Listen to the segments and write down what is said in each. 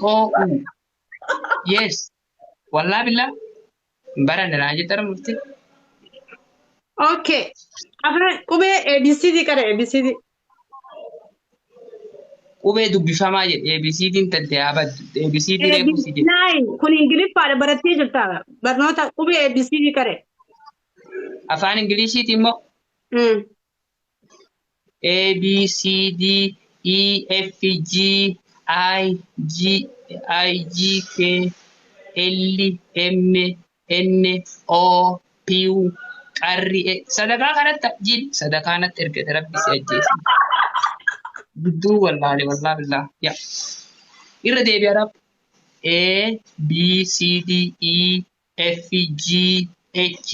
O U. Yes. Wallaa billaa. Hin baranne naa jettara murtii. Okay. Afaan qubee ABCD qara ABCD. Qubee dubbifamaa jedhe ABCD'n tante haa baddu. ABCD reefu si jedhe. Nine kun Ingiliffaadha barattee jirta. Barnoota qubee ABCD qare. Afaan Ingiliishiiti immoo A B C D E F G I G I G K L M N O P qarri E sadakaa kanatti jin sadakaa natti ergate rabbi si ajjeese. Gidduu wallaale wallaa billaa yaa irra deebi'a rab A B C D E F G H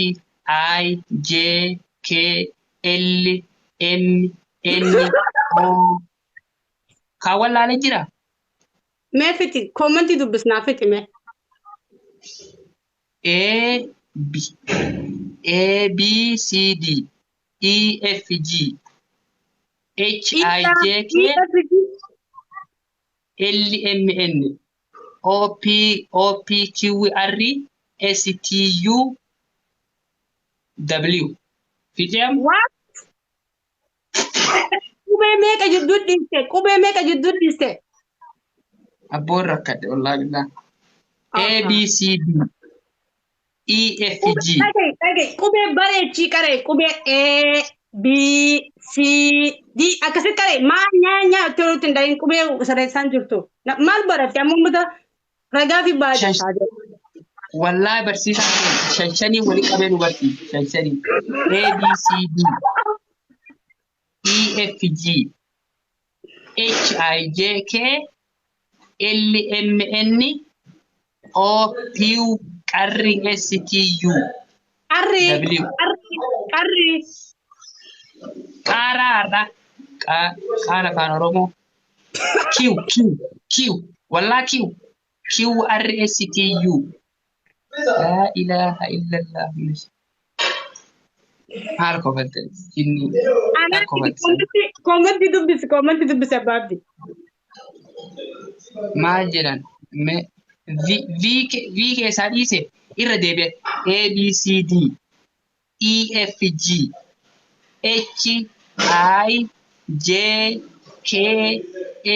I J K L M N O Kaan wallaale jira? Mee fixi koomantii dubbisnaa fixi mee. A B A B C D E F G H I J K E F G L M N O P O P Q R S T U W. Fixee amma? What? Qubee meeqa jidduu dhiiste? Qubee meeqa jidduu dhiiste? Abboon rakkadhe wallaahi billah. A B C D E F G. Dhaga'i dhaga'i qubee bareechii qaree qubee A B C D akkasitti qaree maal nyaa nyaa itti hin dhahin qubee sareessaan jirtu. Maal baratte amma uummata ragaa fi ba'aa jirta. Wallaahi barsiisaan keenya shan shanii walitti qabee nu barsiisa. Shan shanii. A B C D E F G H I J K L M N O P R S T U Qarri W. Qarri qarri. Qaaraa har'a. Qaara afaan Oromoo. Q Q Q wallaa Q Q R S T U. Laa ilaaha illallah. Maal kofalta jinni Anaa kofalta. Koomantii dubbisi koomantii dubbisi abbaa abdii. Maal jedhan mee V V V keessaa dhiise irra deebi'e A B C D E F G H I J K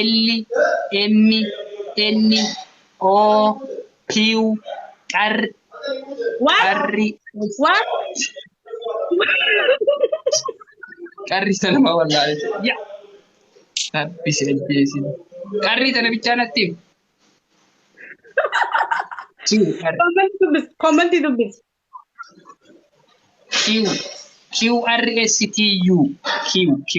L M N O Q R What? R What? Qarri sana nama wallaalee. Yaa Rabbi si ajjeesin. Qarrii tana bichaa natti himi. Q R Koomantii dubbisi koomantii dubbisi. Q Q R S T U Q Q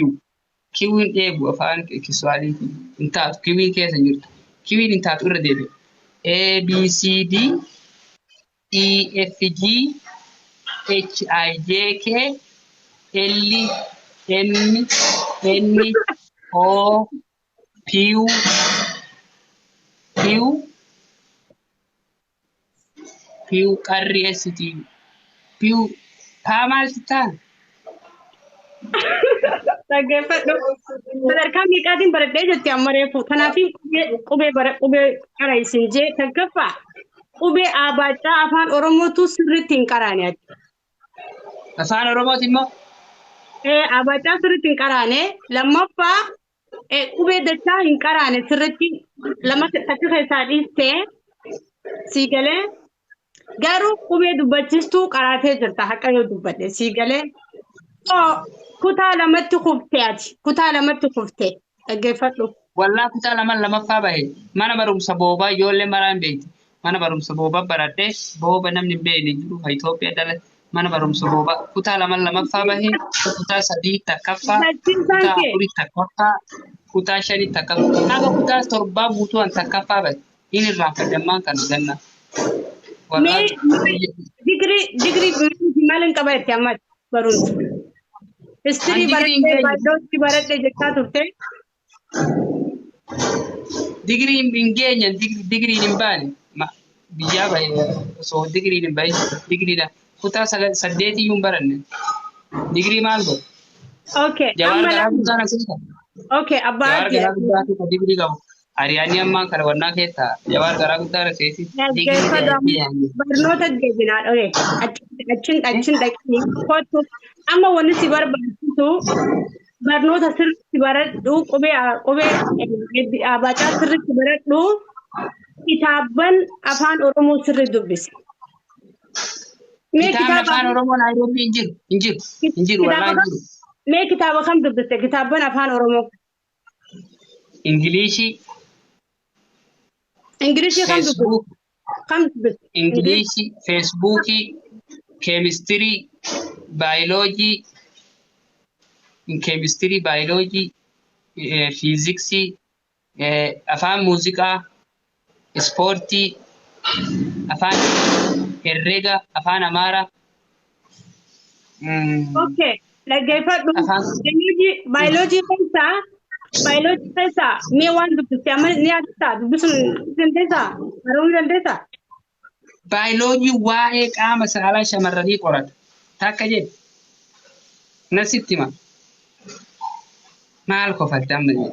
Q hin dheebu afaan Kiswaahiliitiin hin taatu Q keessa hin jirtu Q hin taatu irra deebi'e A B C D E F G H I J K L M N O P Q Piw qarri ST. Piw paa maal taa? Dhaggeeffadhu. Sadarkaa meeqaatiin baradhee jetti amma reefu. Kanaafin qubee qubee bara qubee qara isin jee takkaffaa qubee aabaacaa afaan Oromootu sirriitti hin qaraane ati. Afaan Oromooti immoo Ee aabaacaa sirriitti hin qaraane. Lammaffaa qubee dachaa hin qaraane sirriitti lama takka keessaa dhiistee sii galee garuu qubee dubbachistuu qaraatee jirta haqa yoo dubbadhe sii galee. So, kutaa lamatti kufte ati kutaa lamatti kufte dhaggeeffadhu. Wallaa kutaa lama lamaffaa bahe mana barumsa boobaa ijoollee maraa hin beekti. Mana barumsa boobaa baradhee booba namni hin beekne jiru ha Itoophiyaa dhala mana barumsa boobaa kutaa lama lamaffaa bahe kutaa sadii takkaffaa Barsiisaan kutaa kee afurii takkaffaa kutaa shanii takkaffaa haga kutaa torbaa guutuu an takkaffaa bahe hin irraanfadhe ammaan kana ganna. Mee digirii digirii maal hin qaba jettee amma barumsa. Histirii An digirii hin baradhee geenye. baay'ootti baradhee jechaa turte. Digiriin hin geenye digiriin hin baane biyyaa bahe osoo digiriin hin bahin digiriidha kutaa saddeet iyyuu hin baranne digirii maal godhu Okay, Jawaar amma garaa laali. guddaan asirra Okay, abbaa Jawaar abdii. garaa guddaa keessa digirii qabu. Ariyaanii ammaan kana wannaa keessa jawaar garaa guddaa raseesi. Dhaggeeffadhu amma barnoota deebinaa dhohe achin achin dhaqii kottu amma wanni si barbaachisu barnoota sirriitti baradhu qubee qubee abacaa sirriitti baradhu kitaabban afaan Oromoo sirri dubbisi. Mee Kitaabni kitaaba afaan Oromoo Naayiroobii hin jiru. Hin jiru. Hin jiru kitaaba wallaahi hin kam jiru. mee kitaaba kam dubbiste kitaabban afaan Oromoo? Ingiliishii, Ingilishii kam dubbiste? Feesbuuk, Kam dubbiste? Ingilishii Ingiliishii, Feesbuukii, Keemistirii, Baayoloojii, Keemistirii, Baayoloojii, Fiiziksii, afaan muuziqaa, ispoortii, afaan herrega, afaan Amaaraa, Okay, dhaggeeffadhu. afaan Baayoloojii keessaa mee waan dubbiste amma ni yaadatta dubbisuun ni dandeessaa? Baruu ni dandeessaa? Baayoloojii waa'ee qaama saalaa shamarranii qorata. Takka jedhe. Nasitti hima. Maal kofalta amma jedhe.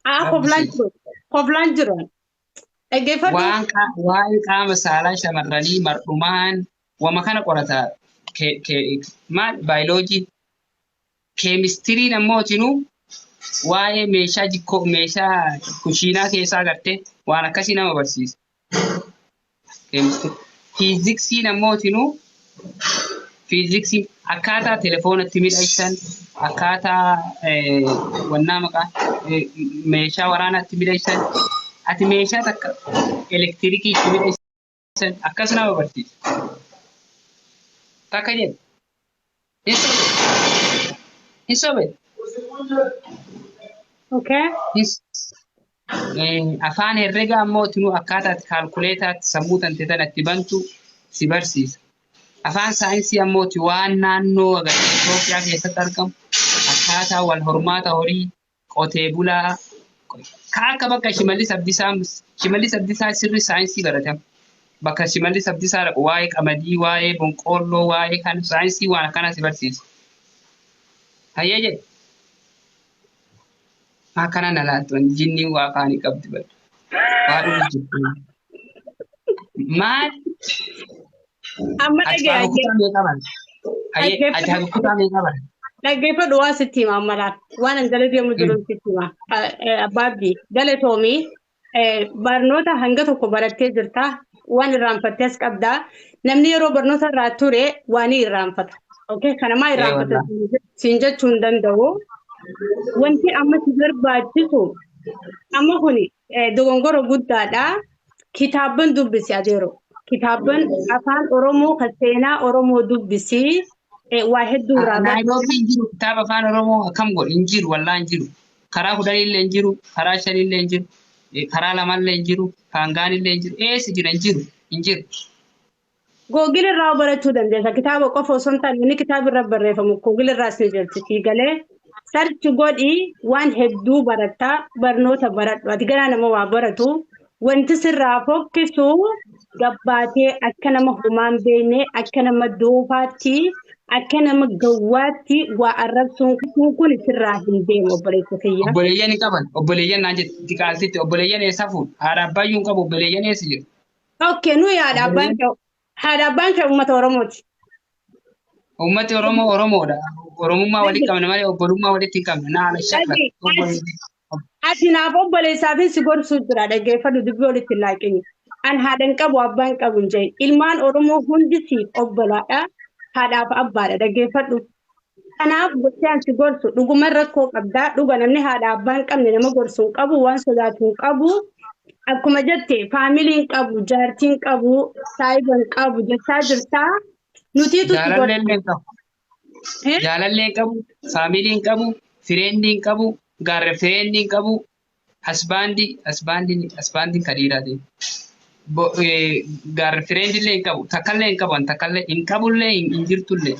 Aa Rabbi koflaan si. jiru. Koflaan jiru. Dhaggeeffadhu. Waan waa'ee qaama saalaa shamarranii mar'umaan wama kana qorata. Maal baayoloojii? Keemistiriin ammoo tinuu waa'ee meeshaa jikkoo meeshaa kushiinaa keessaa gartee waan akkasii nama barsiisa. Keemistirii. Fiiziksiin ammoo tinuu fiiziksiin akkaataa telefoonatti midhaysan, akkaataa wannaa maqaa meeshaa waraanaatti midhaysan, ati meeshaa takka elektirikii itti midhaysan akkas nama barsiisa. Takka jedhe. Hin sobe. Hin sobe. Okay. Afaan herregaa ammoo tinuu akkaataa itti kaalkuleetaatti sammuu tante tana itti bantu si barsiisa. Afaan saayinsii ammoo ti waan naannoo agartee Itoophiyaa keessatti argamu akkaataa wal hormaata horii qotee bulaa ka akka bakka Shimallis Abdiisaa Shimallis Abdiisaa sirri saayinsii barate. Bakka Shimallis Abdiisaa dhaqu waa'ee qamadii, waa'ee bonqoolloo, waa'ee kan saayinsii waan akkanaa si barsiisa. Hayyee jedhe. Akkana na laattu jinniin waa kaanii qabdi bal. Waa dhufu jirtu. Maal? Amma Ati dhagee haga kutaa meeqa baratte? Hayyee ati haga kutaa meeqa baratte? Dhaggeeffadhu waan sitti hima amma laal. Waan an jala deemu jiru sitti hima. Abbaabbii galatoomii barnoota hanga tokko barattee jirta. Waan irraanfatte as qabda. Namni yeroo barnoota irraa ture waan ni irraanfata. Okay, kanamaa irraanfata siin jechuu hin danda'u. Wanti amma si barbaachisu amma kuni dogongora guddaadha. Kitaabban dubbisi adeero. Kitaabban afaan Oromoo kan seenaa Oromoo dubbisi. Waa hedduu irraa barata. Naayiroobii hin jiru kitaaba afaan Oromoo akkam godhu hin jiru wallaa hin jiru. Karaa kudhanillee hin jiru, karaa shanillee hin jiru, karaa lamallee hin jiru, kaangaanillee hin jiru. Eessa jira hin jiru hin jiru. Google irraa barachuu dandeessa. Kitaaba qofa osoo hin taane inni kitaaba irra barreeffamu Google irraas ni jirti. Sii galee search godhi waan hedduu baratta barnoota baradhu. Ati ganaa nama waa baratu wanti sirraa fokkisu gabbaatee akka nama homaan beekne akka nama doofaatti akka nama gawwaatti waa arrabsuun kun sirraa hin deemu obboleessa kiyya. Obboleeyyan hin qaban obboleeyyan naan jetti qaaltitti obboleeyyan eessa fuudha haadha abbaayyuu hin qabu obboleeyyan eessa jiru. Okay, nuyi haadha abbaan kee haadha abbaan kee uummata Oromooti. Uummati Oromoo Oromoodha. Oromummaa walitti qabna malee obbolummaa walitti hin qabna. Naala shakka. Ati naaf obboleessaafin si gorsuu jira dhaggeeffadhu dubbii walitti hin laaqini. An haadha hin qabu abbaa hin qabu hin jedhin. Ilmaan Oromoo hundi siif obbolaadha. Haadhaaf abbaadha dhaggeeffadhu. Kanaaf gosti an si gorsu dhuguman rakkoo qabdaa dhuga namni haadha abbaa hin qabne nama gorsu hin qabu waan sodaatu hin qabu. Akkuma jette faamilii hin qabu jaartii hin qabu saayiba hin qabu jechaa jirtaa. Nutiitu si Jaalallee gorsa. illee hin qabu. Eh? Jaalallee hin qabu, faamilii hin qabu, fireendii hin qabu, gaarre fireendii hin qabu, hasbaandii, hasbaandiin, hasbaandiin ka dhiiraati. Gaarre fireendii illee hin qabu, takkallee hin qabu, an takkallee hin qabullee hin jirtullee.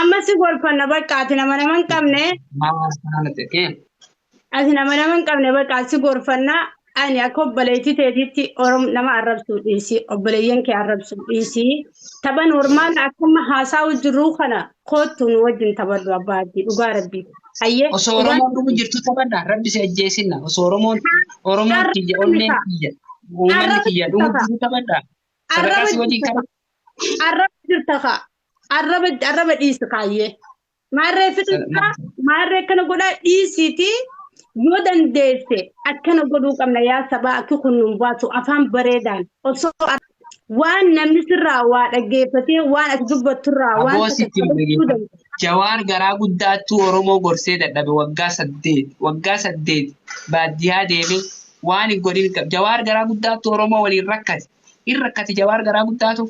Amma si gorfanna bakka ati nama nama hin qabne Maal kana ta'e? Ati nama nama hin qabne bakka si gorfanna ani akka obboleettii teetiitti Orom nama arrabsuu dhiisi obboleeyyan kee arrabsuu dhiisi tapha normaal akkuma haasaa'u jirru kana koottu nu wajjin taphadhu abbaa abdii dhugaa rabbii. Hayyee Osoo dhugaan Oromoon dhumu jirtu taphadha. Rabbi si ajjeesinna. Osoo Oromoon Oromoon arraba kiyya onneen jirta. kiyya uummanni Arraba kiyya dhumu jirta. jiru taphadha. Sadaqaa Arraba si wajjin jirta. qaba. Arraba jirta kaa. Arraba arraba dhiisi kaayyee. Maarree fixinsaa maarree akkana godhaa dhiisiiti yoo dandeesse akkana godhuu qabna yaa sabaa akki kun nun baasu afaan bareedaan osoo waan namni sirraa waa dhaggeeffatee waan ati dubbatturraa waan Aboo takka sitti hin qabachuu dhageeffatu. dandeessa. Jawaar garaa guddaattuu Oromoo gorsee dadhabe waggaa 8 waggaa 8 baadiyyaa deemee waan hin godhin qabu. Jawaar garaa guddaattuu Oromoo waliin rakkate. In rakkate Jawaar garaa guddaatu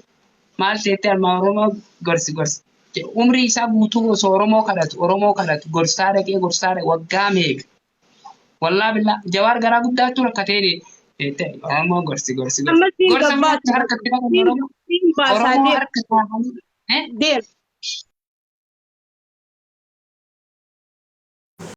maal seettee amma Oromoo gorsi gorsi. Umrii isaa guutuu osoo Oromoo kadhatu Oromoo kadhatu gorsaa dhaqee gorsaa dhaqee waggaa meeqa. Wallaa billaa Jawaar garaa guddaattuu rakkatee Oromoo gorsi gorsi gorsi. Amma siin Gorsa gabbaasa. maal harkatti qaban Siin Oromoo siin baasaa Oromoo deem harka kaa'anii deem.